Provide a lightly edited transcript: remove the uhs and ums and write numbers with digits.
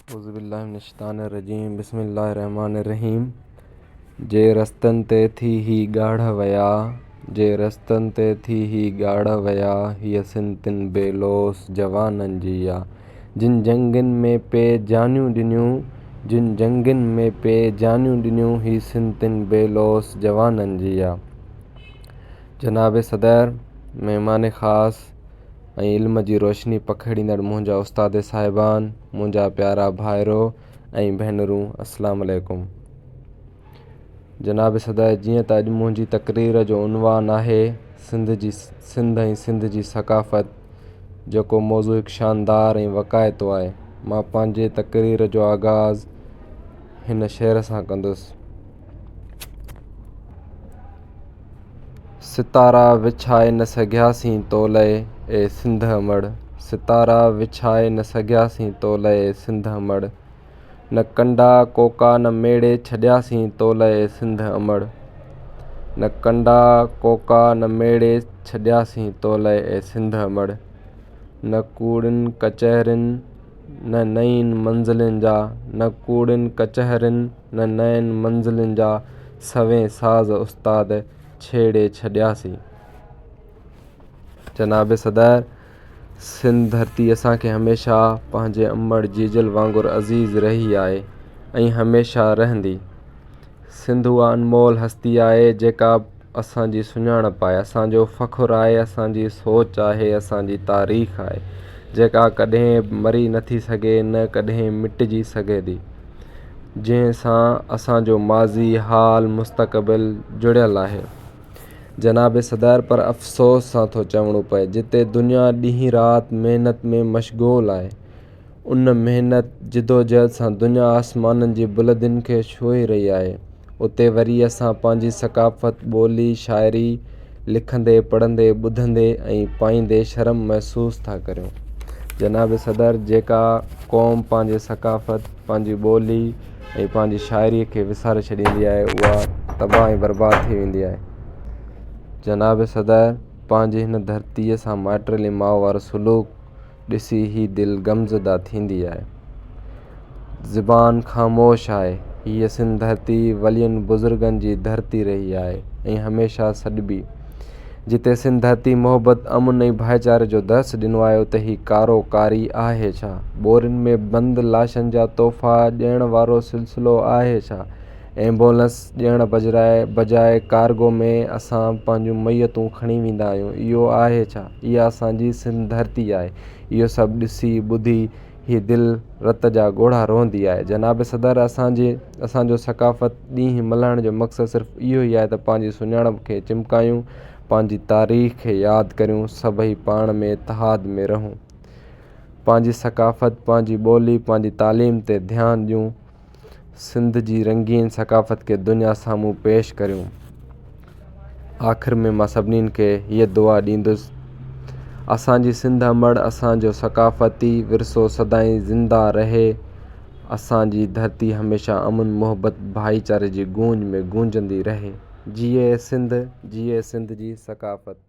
اعوذ بالله من الشيطان الرجيم بسم الله الرحمن الرحيم جي رستن تي ٿي هي ڳاڙهه ويا جي رستن تي ٿي هي ڳاڙهه ويا هيء سنڌ تن بي لوث جوانن جي آ جن جنگين ۾ پي جانيون ڏنيون جن جنگين ۾ پي جانيون ڏنيون هي سنڌ تن بي لوث جوانن جي آ جناب صدر مهمان خاص ۽ علم جي روشني پکيڙيندڙ منهنجا استاد صاحبان، منهنجا پيارا ڀائرو ۽ ڀينرون السلام عليڪم. جناب صدر جيئن ته اڄ منهنجي تقرير جو عنوان آهي سنڌ جي سنڌ ۽ سنڌ جي ثقافت جيڪو موضوع هڪ شاندار ۽ وقائتو آهي مان پنهنجي تقرير جو آغاز هن شعر سان ڪندس. ستارا وڇائي نه سگهياسين تو لئه اي سنڌ امڙ ستارا وڇائي نه سگهياسين تو لئه اي سنڌ امڙ نه ڪنڊا ڪوڪا نه ميڙي ڇڏياسين تو لئه اي سنڌ امڙ نه ڪنڊا ڪوڪا نه ميڙي ڇڏياسين تو لئه اي سنڌ امڙ نه ڪوڙين ڪچهرين نه نئين منزلن جا نه ڪوڙين ڪچهرين نه نئين منزلن جا سوين ساز استاد ڇيڙي ڇڏياسين. جناب صدر سنڌ ڌرتي اسان کي هميشه پنهنجي امڙ جيجل وانگر عزيز رهي آهي ۽ هميشه رهندي. سنڌ اها انمول هستي آهي جيڪا اسان جي سڃاڻپ آهي، اسان جو فخر آهي، اسان جي سوچ آهي، اسان جي تاريخ آهي، جيڪا ڪڏهن به مري نٿي سگهي نه ڪڏهن مٽجي سگهي ٿي. جنهن سان اسان جو ماضي، حال، مستقبل جڙيل آهي. جناب صدر پر افسوس سان ٿو چوڻو پئي جتي دنيا ڏينهن رات محنت ۾ مشغول آهي ان محنت جدوجهد سان دنيا آسمانن جي بلندين کي ڇهي رهي آهي اتي وري اسان پنهنجي ثقافت، ٻولي، شاعري لکندي، پڙهندي، ٻڌندي ۽ پائيندي شرم محسوس ٿا ڪريون. جناب صدر جيڪا قوم پنهنجي ثقافت، پنهنجي ٻولي ۽ پنهنجي شاعري کي وساري ڇڏيندي آهي اها تباهه ۽ برباد ٿي ويندي آهي. جناب صدر پنهنجي هن ڌرتيء سان مائٽريلي ماء وارو سلوڪ ڏسي هي دل غمزده ٿيندي آهي. زبان خاموش آهي. هيء سنڌ ڌرتي ولين بزرگن جي ڌرتي رهي آهي ۽ هميشه سڏبي. جتي سنڌ ڌرتي محبت، امن ۽ ڀائيچاري جو درس ڏنو آهي اتي هي ڪارو ڪاري آهي ڇا؟ ٻورين ۾ بند لاشن جا تحفا ڏيڻ وارو سلسلو آهي ڇا؟ ايمبولنس ڏيڻ بجاء ڪارگو ۾ اسان پنهنجون ميتون کڻي ويندا آهيون اهو آهي ڇا؟ اها اسان جي سنڌ ڌرتي آهي. اهو سڀ ڏسي ٻڌي هي دل رت جا ڳوڙها روئندي آهي. جناب صدر اسان جي اسان جو ثقافت ڏينهن ملهائڻ جو مقصد صرف اهو ئي آهي ته پنهنجي سڃاڻپ کي چمڪايون، پنهنجي تاريخ کي ياد ڪريون، سڀئي پاڻ ۾ اتحاد ۾ رهون. پنهنجي ثقافت، پنهنجي ٻولي، پنهنجي تعليم تي ڌيان ڏيون. سنڌ جي رنگين ثقافت کي دنيا سامهون پيش ڪريون. آخر ۾ مان سڀني کي هيء دعا ڏيندس، اسان جي سنڌ امڙ اسان جو ثقافتي ورثو سدائين زنده رهي، اسان جي ڌرتي هميشه امن، محبت، ڀائيچاري جي گونج ۾ گونجندي رهي. جيئي سنڌ، جيئي سنڌ جي ثقافت.